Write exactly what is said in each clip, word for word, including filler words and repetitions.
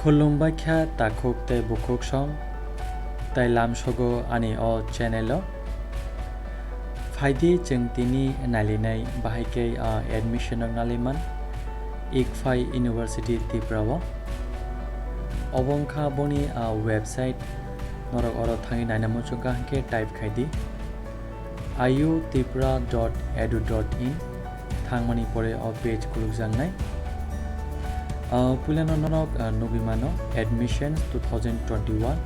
Khulumbai kha takhuk tei bukhuk song, tai lamsogo ani o channel o. Phaidi chwng tini nailinai bahai khe, ah, admission rok naliman ICFAI University Tripura o. Obo wngkha boni, ah, website, norok oro thangwi naina muchungkha hinkhe type khaidi. I U Tripura dot edu dot in thangmani pore o page khulukjaknai. Ah, puilano norok, ah, nugwi mano admissions two thousand twenty-one,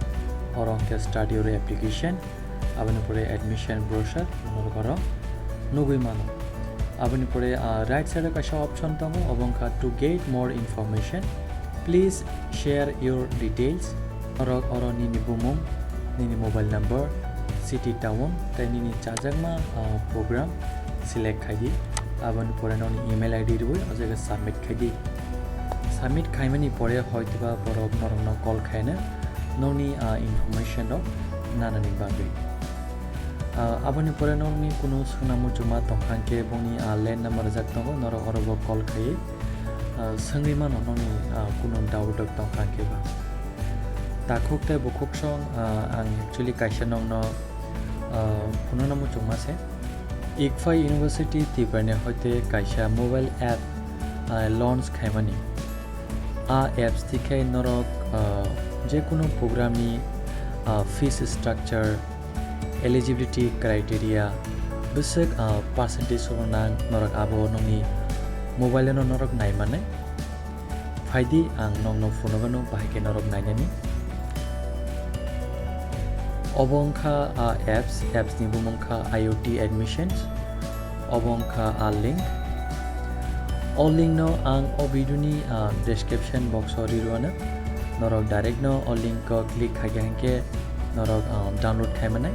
oro hwnkhe start your application, aboni pore admission brochure norok oro nugwi mano. Aboni pore, ah, right side o kaisa option tongo, obo wngkha to get more information, please share your details. Norok oro nini bumung, nini mobile number, city, town, tei nini chajakma, ah, program select khaidi. Aboni pore nokni email I D rwui o jaga submit khaidi. Submit khaimani pore hoitoba borok norokno call khaina nokni, ah, information rok nanani bagwi. Ah, aboni pore nokni kunu swngna muchungma tongkha hwnkhe bongni, ah, land number rijak tongo, norok orobo call khaiwi, ah, swngwi mano nokni, ah, kunu doubt rok tongkha hwnkhe ba. Takhuk tei bukhuk song, ah, ang actually kaisa nokno, ah, phunukna muchungma se. ICFAI University Tripura ni hoite kaisa mobile app, ah, launch khaimani. A apps thikhe norok, ah, jekunu program ni, ah, fees structure, eligibility criteria, bwswk, ah, percentage rok nang norok abo nokni mobile no norok nai mannai. Phaidi ang nokno phunukgano bahai khe norok nainani. Obo wngkha, ah, apps, apps ni bumung wngkha I O T admissions. Obo wngkha a link. O link no ang o video ni, ah, description box o ri rwano. Norok direct no o link o click khaikha hinkhe norok, ah, download khai mannai.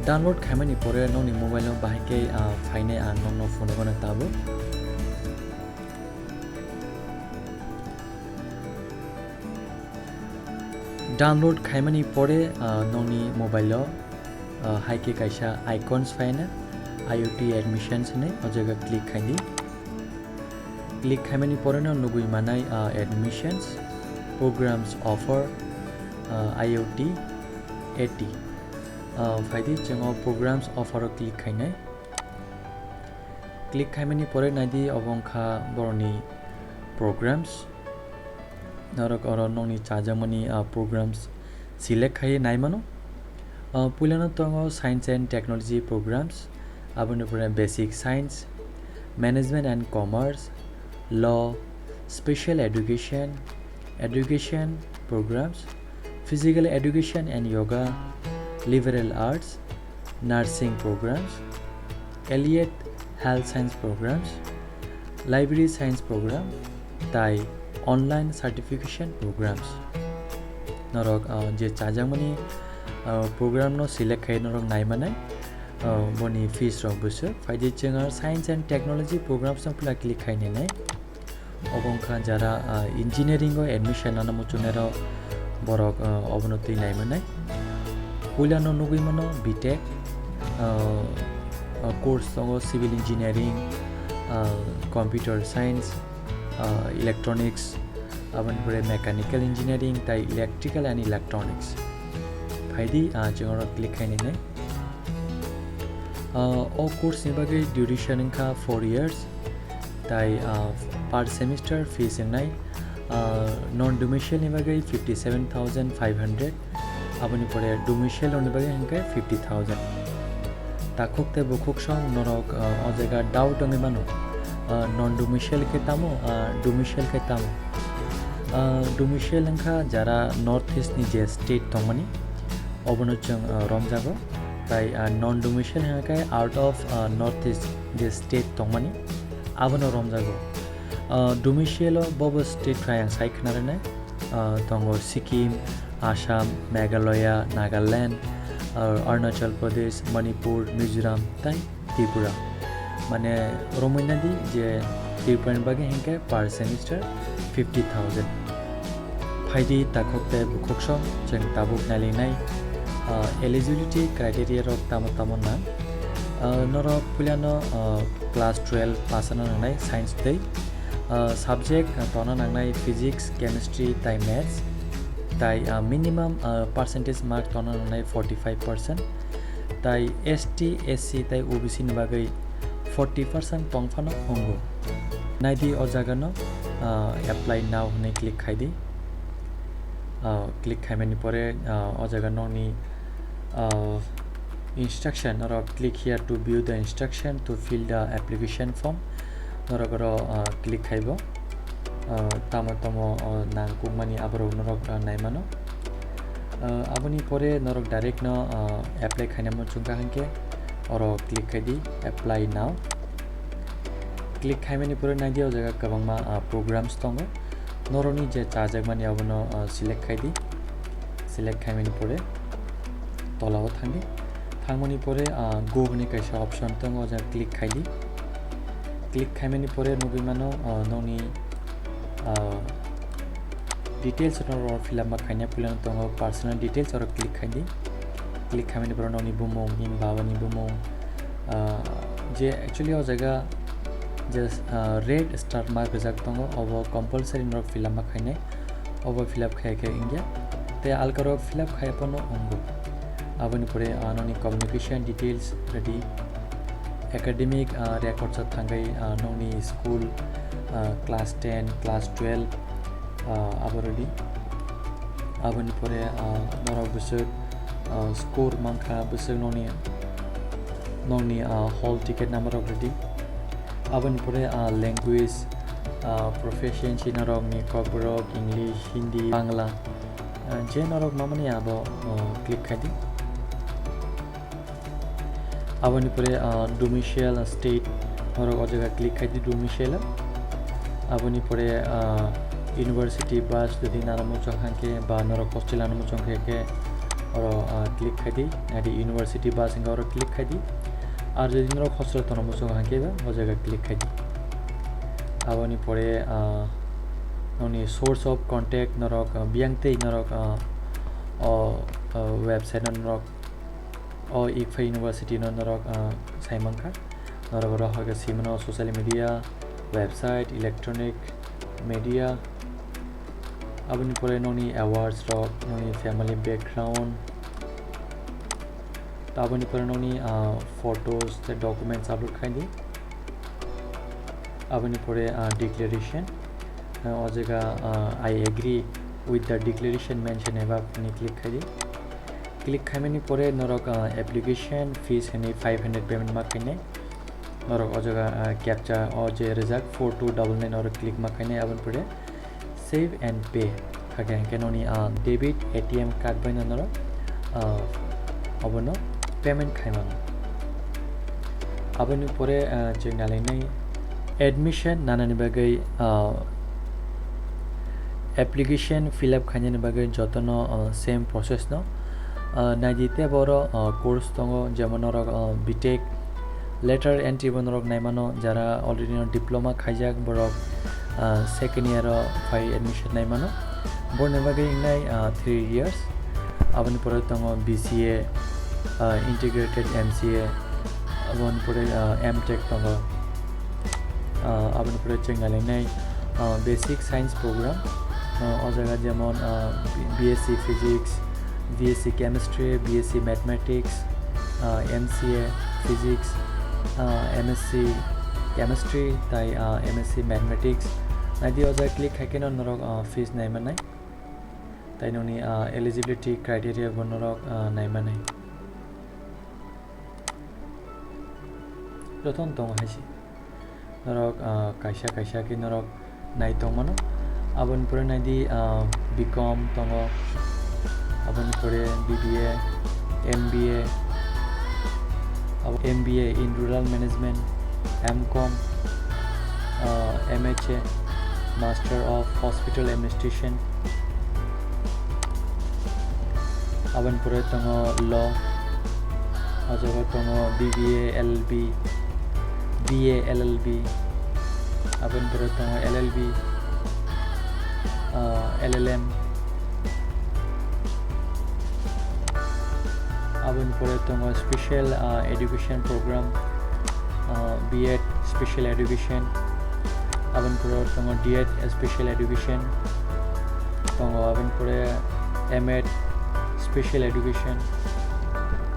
Download khaimani pore nokni mobile o bahai khe, ah, phainai ang nokno phunukgano tabuk. Download khaimani pore, ah, nokni mobile o, ah, hai khe kaisa icons phaina, I O T admissions hinwi o jaga click khaidi. Click khaimani pore no nugwi manai, ah, admissions, programs offer, ah, I O T, A T. Ah, phaidi chwng o programs offer o click khainai. Click khaimani pore naidi obo wngkha borokni programs. Norok oro nokni chajakmani, ah, programs select khai nai mano. Ah, puilano tongo Science and Technology programs, aboni pore Basic Science, Management and Commerce, Law, Special Education, Education programs, Physical Education and Yoga, Liberal Arts, Nursing programs, Allied Health Science programs, Library Science program, tai Online Certification programs. Norok, ah, je chajakmani, ah, program no select khai norok nai manai, ah, boni fees rok bwswk. Phaidi chwng Science and Technology programs no pula click khai nai nai. Obo wngkha jara, ah, engineering o admission nana muchunai rok borok, ah, obono twi nai manai. Puila no nugwi mano B Tech, ah, ah, course tongo civil engineering, ah, computer science, ah, electronics, aboni pore mechanical engineering tai electrical and electronics. Phaidi, ah, chwng oro click khai nai nai. Ah, o course ni bagwi duration wngkha four years, tai, ah, per semester fees wngnai, ah, non domicile ni bagwi fifty seven thousand five hundred, aboni pore domicile rokni bagwi hwnkhe fifty thousand. Takhuk tei bukhuk song norok, ah, o jaga doubt wngwi mano, ah, non domicile khe tamo, ah, domicile khe tamo. Ah, domicile wngkha jara North East ni je state tongmani, obono chwng, ah, romjago. Tai, ah, non domicile hwnkhe out of, ah, North East je state tongmani, abono romjago. Ah, domicile o bobo state hai ang sai khwnarwnai, ah, tongo Sikkim, Assam, Meghalaya, Nagaland, ah, Arunachal Pradesh, Manipur, Mizoram, tai Tripura. Mane romwi nadi je Tripura ni bagwi hwnkhe per semester fifty thousand. Phaidi takhuk tei bukhuk song chwng tabuk nailinai, ah, eligibility criteria rok tamo tamo nang. Ah, norok puilano, ah, class twelve pass wngna nangnai science tei, Ah, subject, ah, tongna nangnai physics, chemistry tai maths, tai, ah, minimum, ah, percentage mark tongna nangnai forty five percent, tai S T, S C tai O B C ni bagwi forty percent tong phano wngo. Naidi o jaga no, ah, apply now hwnwi click khai di. Ah, click khaimani pore, ah, o jaga nokni, ah, instruction, oro click here to view the instruction to fill the application form. Norok oro, ah, click khaibo. Ah, tamo tamo, ah, nangkukmani aborok norok, ah, naimano. Ah, aboni pore norok direct no, ah, apply khaina muchungkha hwnkhe oro click khai di, apply now. Click khaimani pore naidi o jaga kwbangma, ah, programs tongo. Norokni je chajakmani abono, ah, select khai di. Select khaimani pore tola o thang di. Thangmani pore, ah, go hwnwi kaisa option tongo, o jaga click khai di. Click khaimani pore nugwi mano, ah, nokni, ah, details no oro fill up ma khaina puilano tongo, personal details oro click khai di. Click khaimani pore nokni bumung, nini babani bumung, ah, je actually o jaga je, ah, red star mark rijak tongo, obo compulsory norok fill up ma khainai. Obo fill up khai khe wngya. Tei alkarok fill up khai phano wngo. Aboni pore, ah, nokni communication details ready. Academic, ah, records o thangwi, ah, nokni school, ah, class ten, class twelve, ah, abo ready. Aboni pore, ah, norok bwswk, ah, score mankha, bwswk nokni, nokni, ah, hall ticket number rok ready. Aboni pore, ah, language, ah, proficiency norokni Kokborok, English, Hindi, Bangla, ah, je norok mamani abo, ah, click khai di. Aboni pore, ah, domicile, ah, state, norok o jaga click khai di domicile. Aboni pore, ah, university bus jodi nana muchung hwnkhe ba norok hostel nana muchung khe khe oro, ah, click khai di. Adi university bus hwnkhe oro click khai di. Ar jodi norok hostel tongna muchung hwnkhe ba o jaga click khai di. Aboni pore, ah, nokni source of contact norok, ah, biyang tei norok, ah, o, ah, website no norok o Iqfa University no norok, ah, sai mankha. Norok oro hai khe swi mano social media, website, electronic media. Aboni pore nokni awards rok, nokni family background. Aboni pore nokni, ah, photos tei documents upload khai di. Aboni pore, ah, declaration. Ah, o jaga, ah, "I agree with the declaration mentioned above" hwnwi click khai di. Click khaimani pore norok, ah, application fees hwnwi five hundred payment ma khainai. Norok o jaga, ah, captcha o je rijak four two double nine oro click ma khainai, aboni pore save and pay. Hakhe hwnkhe nokni, ah, debit A T M card bai no norok, ah, obono payment khai mano. Aboni pore, ah, chwng nalainai admission nanani bagwi, ah, application fill up khainani bagwi jotono, ah, same process no, ah, naidi tei boro, ah, course tongo, jemon norok, ah, B Tech, lateral entry bo norok naimano, jara already no diploma khaijak borok, ah, second year o phai admission naimano. Boroni bagwi wngnai, ah, three years. Aboni pore tongo B C A, ah, integrated M C A, aboni pore, ah, M Tech tongo. Ah, aboni pore chwng nalainai, ah, basic science program. Ah, o jaga jemon, ah, B S C Physics, B S C Chemistry, B S C Mathematics, ah, M C A Physics, ah, M S C Chemistry, tai, ah, M S C Mathematics. Naidi o jaga click khai khe no norok, ah, fees nai manai. Tai nokni, ah, eligibility criteria bo norok, ah, nai manai. Jotono tongo hai se. Norok, ah, kaisa kaisa khe norok nai tongmano. Aboni pore naidi, ah, B Com tongo. Aboni pore B B A, M B A, abo M B A in Rural Management, M Com, ah, M H A, Master of Hospital Administration. Aboni pore tongo law, o jaga tongo B B A, L L B, B A, L L B, aboni pore tongo L L B, ah, L L M, aboni pore tongo special, ah, education program, ah, B Ed special education, Aboni pore tongo D Ed, Special Education, tongo aboni pore M Ed, Special Education,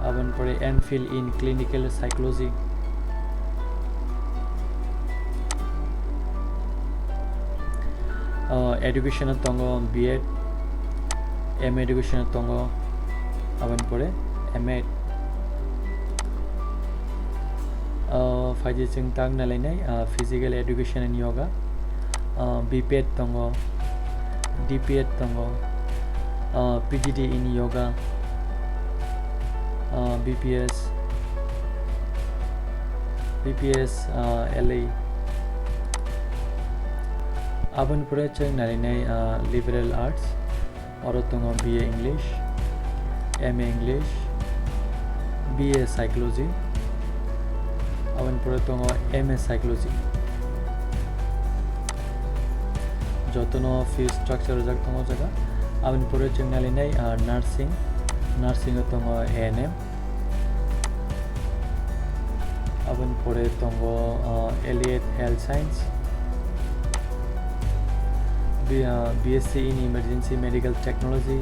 aboni pore M Phil in Clinical Psychology. O, education o tongo B Ed, M Education o tongo, aboni pore M Ed. O, phaidi chwng tak nalainai, ah, Physical Education and Yoga, ah, B P Ed tongo, D P Ed tongo, ah, P G D in Yoga, ah, B P S, B P S, ah, L A. Aboni pore chwng nalainai, ah, Liberal Arts, oro tongo B A English, M A English, B A Psychology, aboni pore tongo M A Psychology. Jotono fees structure rijak tongo o jaga. Aboni pore chwng nalainai, ah, nursing, nursing o tongo A N M. Aboni pore tongo, ah, Allied Health Science, B-, ah, B S C in Emergency Medical Technology,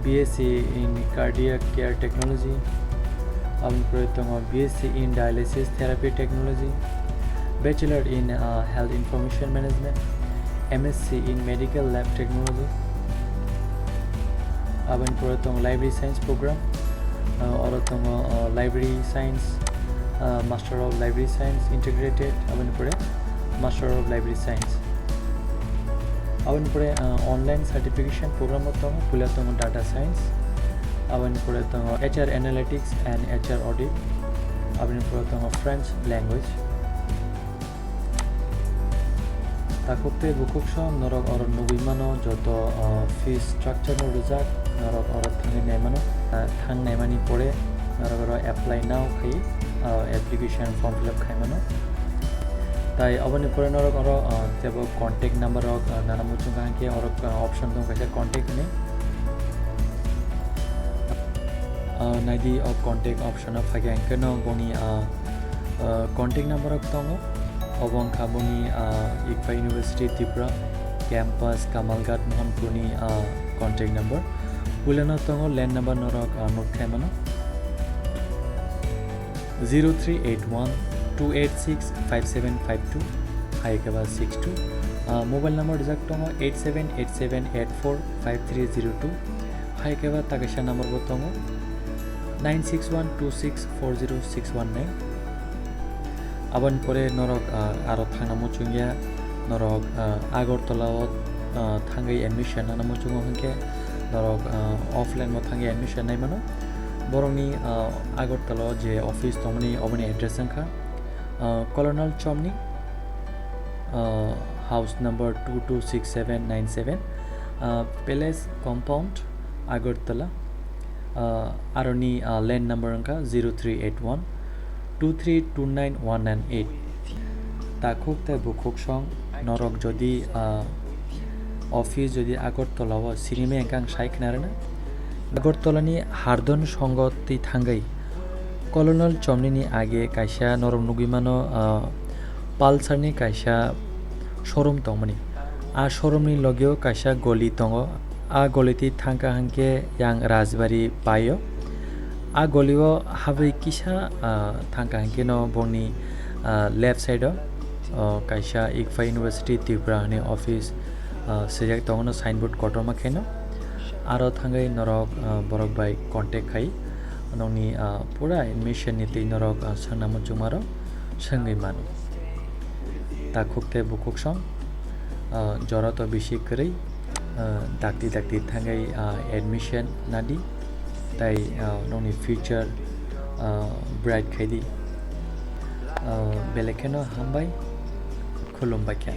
B S C in Cardiac Care Technology, aboni pore tongo B S C in Dialysis Therapy Technology, Bachelor in, ah, Health Information Management, M S C in Medical Lab Technology, aboni pore tongo Library Science Program, ah, oro tongo, ah, Library Science, ah, Master of Library Science Integrated, aboni pore Master of Library Science. Aboni pore, ah, online certification program o tongo, puila tongo Data Science, aboni pore tongo H R Analytics and H R Audit, aboni pore tongo French Language. Takhuk tei bukhuk song norok oro nugwi mano, joto, ah, fees structure no rijak, norok oro thangwi nai mano. Ah, thang naimani pore norok oro apply now khai, ah, application form fill up khai mano. Tai oboni pore norok oro, ah, tebo contact number rok, ah, nana muchung kha hwnkhe oro, ah, option tongo kaisa contact hinwi. Ah, naidi o contact option o phaikha hwnkhe no boni, ah, ah, contact number rok tongo. Obo wngkha boni, ah, ICFAI University Tripura campus Kamalghat Mohanpurni, ah, contact number. Puilano tongo land number norok, ah, note khai mano. Zero three eight one two eight six five seven five two, hai khe ba six two. Ah, mobile number rijak tongo eight seven eight seven eight four five three zero two, hai khe ba ta kaisa number bo tongo nine six one two six four zero six one nine. Aboni pore norok, ah, aro thangna muchungya, norok, ah, Agartala o, ah, thangwi admission nana muchungo hwnkhe norok, ah, offline bo thangwi admission nai mano. Borokni, ah, Agartala o je office tongmani, oboni address wngkha, ah, Colonel Chomni, ah, house number two two six seven nine seven, ah, Palace Compound, Agartala, ah, aroni, ah, land number wngkha zero three eight one two three two nine one nine eight. Takhuk tei bukhuk song norok jodi, ah, office jodi Agartala o sinimai hwnkhe ang sai khna rwna. Agartala ni Hardon songo twi thangwi Colonel Chomni ni age kaisa norok nugwi mano, ah, Pulsar ni kaisa showroom tongmani. A showroom ni logeo kaisa goli tongo. A goli twi thangkha hwnkhe yang Rajbari paio. A golio habwi kisa, ah, thangkha hwnkhe no bongni, ah, left side o, oh, kaisa ICFAI University Tripura hwnwi office, ah, swijak tongo no signboard kotorma khe no. Aro thangwi norok, ah, borok bai contact khai nokni, ah, pura admission ni twi norok, ah, swngna muchungmarok swngwi mano. Takhuk tei bukhuk song, ah, jora to bisi kwrwi, ah, dakti dakti thangwi, ah, admission nadi, tai, ah, nokni future, ah, bright khaidi. Ah, belai kheno hambai, khulumbai khe.